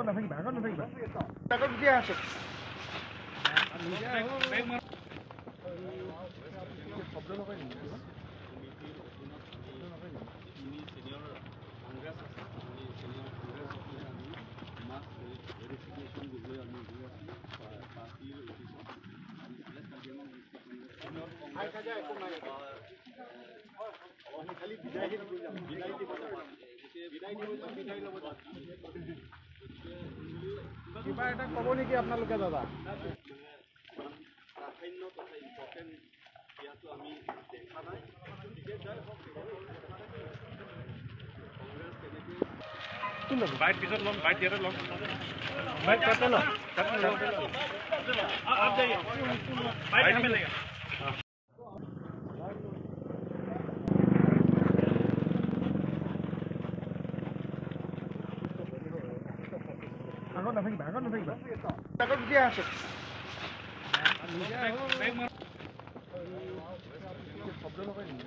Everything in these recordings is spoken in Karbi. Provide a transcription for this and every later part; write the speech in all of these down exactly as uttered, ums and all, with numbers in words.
নাথাকিবা, আগত নাথাকিবা। আগত গুচি আহকচোন। শব্দ নহয় নেকি? কিবা এটা ক'ব নেকি আপোনালোকে, দাদা? বাইট পিছত ল'ম, বাইট ইয়াতে ল'ম। বাইট তাতে ল'ম। তাতে ল'ম। বাইট আমি আগত নাথাকিবা, আগত নাথাকিবা। আগত গুচি আহকচোন। শব্দ নহয় নেকি?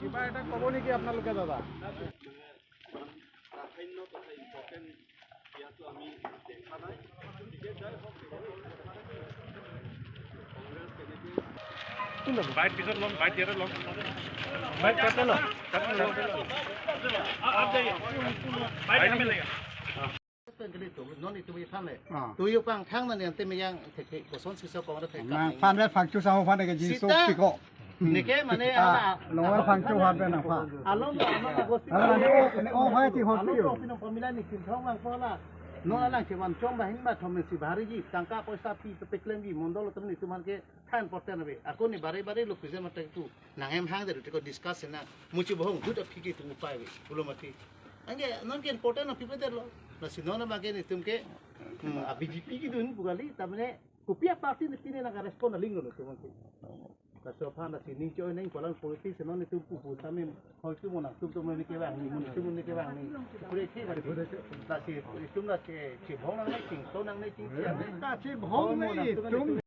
কিবা এটা ক'ব নেকি আপোনালোকে, দাদা? বাইট পিছত ল'ম, বাইট ইয়াতে ল'ম। বাইট তাতে ল'ম। তাতে ল'ম। বাইট আমি pen kali tu, non itu bi fan le. Ah. Tu yupang thang na nian te meyang thek thek, koson sisa kong ra thek. Nang fan le phangcho sa ho fan ke ji so Sita. Piko. Neke mane Ah, ala. Lo phangcho fan pe nang fan. Alom, alom, Agosti. Ala ne o, ne o hai ti ho Alom, pio. Pino pamila ni kin thong lang pola. Non alang chevan chom bahin ba thom si bahari ji. Tangka poisa pi pe peklem ji mondol temen itu man ke than porten be. Ako ni bare bare lo kuzen matek tu. Nang em hang de tu ko discuss na. Muchi bohong dut aphi ke tu upai be. Ulo mati. Anke non ke important na pipe derlo. Lasi non abang ke netum ke, hmm, a B J P kedun pu kali, ta mane kopi a party ne pine nang respond aling lo netum ke. Laso aphan lasi ning choi neng kolang politics non netum pu pu tame hoi tu mo nangtum tu mo ne kevang ni, mo netum ne kevang ni. Pure ke ba. Lasi netum lasi chebhong nangne chingso nangne chingsi nangne. Ta chebhong nangtum ne netum.